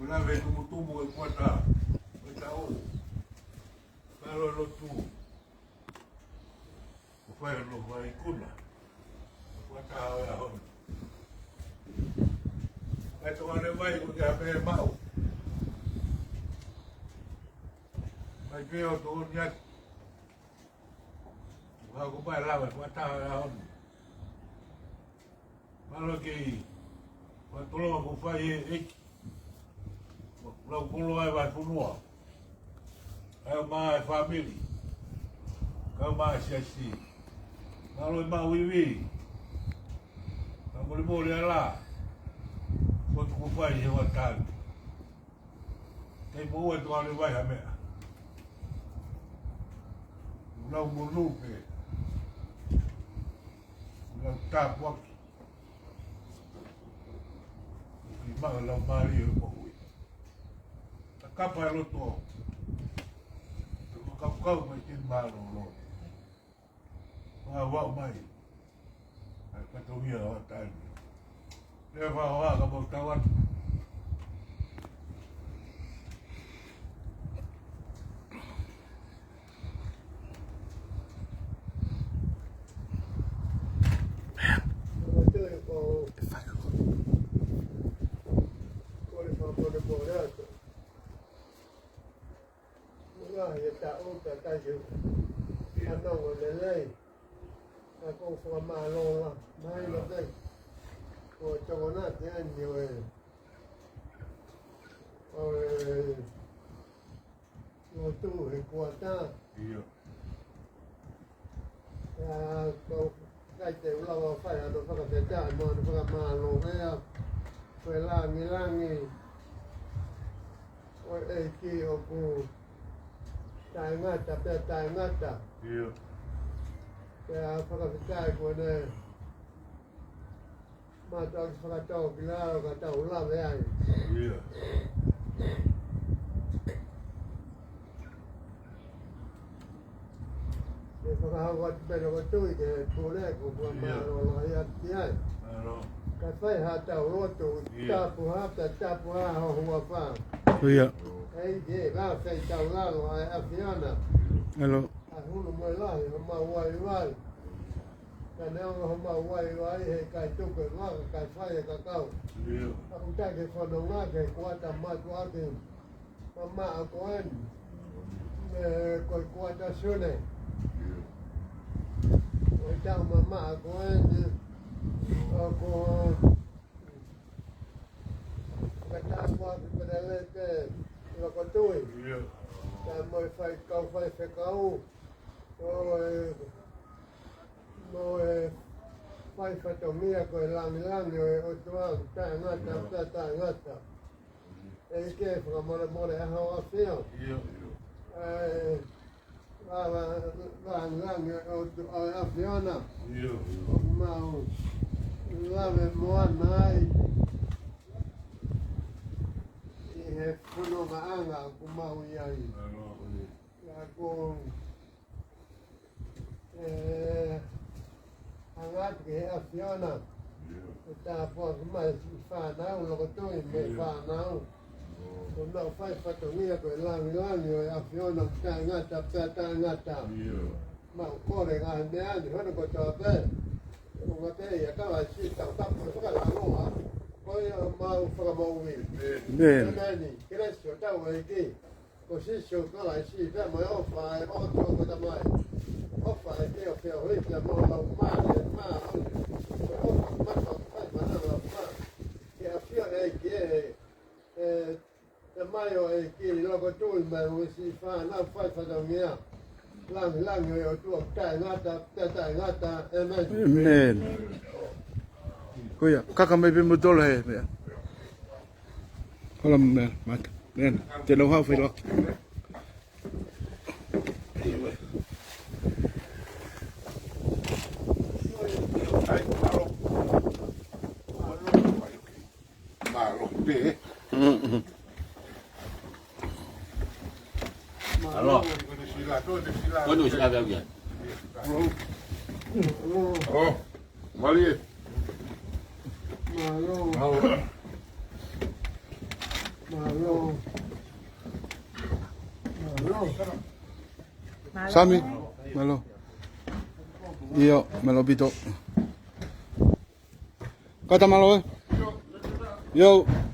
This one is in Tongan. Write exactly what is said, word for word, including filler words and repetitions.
Lave tumutumu e kuata, e tau. Mālō e lotu. Ko fai no fai kuna. Kuata o e ʻaho ni. Kai tokanga mai ko ke ame mau. Mai pē ʻo tokoni atu. Ka ko mai lava, kuata o e ʻaho ni. Mālō e kiʻi fakatolonga kuo fai ʻe he ʻEiki. Lau kolo ai vahefonua. Kae ʻumaʻā e fāmili. Kae ʻumaʻā e siasi. Mālō e maʻu ivi. Ka molemole ala. Ko tuku fai he watani. Kei mo ua tuale vai ha meʻa. Lau monū pē. Lau tāpuaki. Ki maʻu lau mālie ʻo e moʻui. Ka kapa e loto. Ka kau mai ke mālōlō. Ua ua mai. ʻA e fatongia ʻo e taimi. Leva ʻo aka mau tau atu. Ko e fakamolemole atu. Ngaahi e taʻu, takai ke fanongo lelei. Ka ʻoku ou fakamālō lahi. Mahino pē. Ko e tokonaki eni ʻo e, ʻo e lotu he kuata. ʻIo. ʻIa, ko kai te u lava fai hano fakafetaʻi mo hano fakamālō ʻia ko e langilangi ʻo e ʻEiki ʻoku taʻengata pea taʻengata. ʻIo. Pea fakafetaʻi kuo ne mātuʻaki fakatau ki lalo ka tau lave ai. ʻIo. Ke fakahau atu pē ʻoku tui ke pule ko kua mālōlō ia ki ai. Mālō. Ka fai ha tau lotu, ʻio, tapu ha, ta tapu ha ho huafa. ʻIo. ʻEiki, ka fai tau lalo ai ʻAfiona. Mālō. ʻA hulu mo e lahi, homau vaivai. Ka neongo homau vaivai he ʻikai tuku e vaka, ʻikai fai e kakau. ʻIo. ʻOku ʻikai ke fononga ke kuata mātuʻaki mamaʻo ko eni. ʻE, ko e kuata Sune. ʻIo. Ko e tau mamaʻo ko eni. ʻOku ka tau kuata pele le te loko tui. ʻIo. Ka mo e fai kau faifekau. ʻO e, mo e fai fatongia ko e langilangi ʻo e ʻOtua, taʻengata, ʻio, pea taʻengata. ʻEiki, fakamolemole ʻa ho ʻAfio. ʻIo, ʻio. ʻA e, la, la, langilangi ʻo e ʻOtua, ʻa e ʻAfiona. ʻIo, ʻio. ʻOku mau lave moana ai. ʻI he fonongaʻanga ʻoku mau ʻi ai. ʻIo, ʻio. ʻIa ko e, ʻe, hanga atu ki he ʻAfiona. ʻIo. ʻE tāpuaki mai siʻi fānau, loko tui mo e, ʻio, fānau. ʻO. Ko ʻenau fai fatongia ko e langilangi ʻo e ʻAfiona, taʻengata, pea taʻengata. ʻIo. Mau kole ngaahi meʻa ni, hono kotoa pē. ʻO ngata ia ka lai siʻi tau tapu, fakalaloa. Ko ia mau fakamoʻui. ʻĒmeni. ʻĒmeni. Kelesi ʻo hotau ʻEiki ko Sīsū Kalaisi, pea mo e ʻofa ʻa e ʻOtua ko e Tamai, ʻofa ʻa e ʻEiki ʻo feohi pea mo e Laumālie Māʻoniʻoni, ko e ʻofa mātuʻaki fai mana lau mā, ke ʻafio ʻEiki ē, ʻe Tamai ʻo e ʻEiki, loko tui mai mo siʻi fānau fai fatongia, langilangi ʻo e ʻOtua taʻengata, pea taʻengata. ʻĒmeni. ʻĒmeni. Ko ia, kaka mai pē mo tolo he, meʻa. Hala mea, mata. Meʻa, te nau hau fai loa. Mālō pē. Alo. Ko no sila ka via. Oh, mālō. Mālō. Sami, mālō. ʻIo, mālō ʻaupito. Kātaki mālō ē. ʻIo.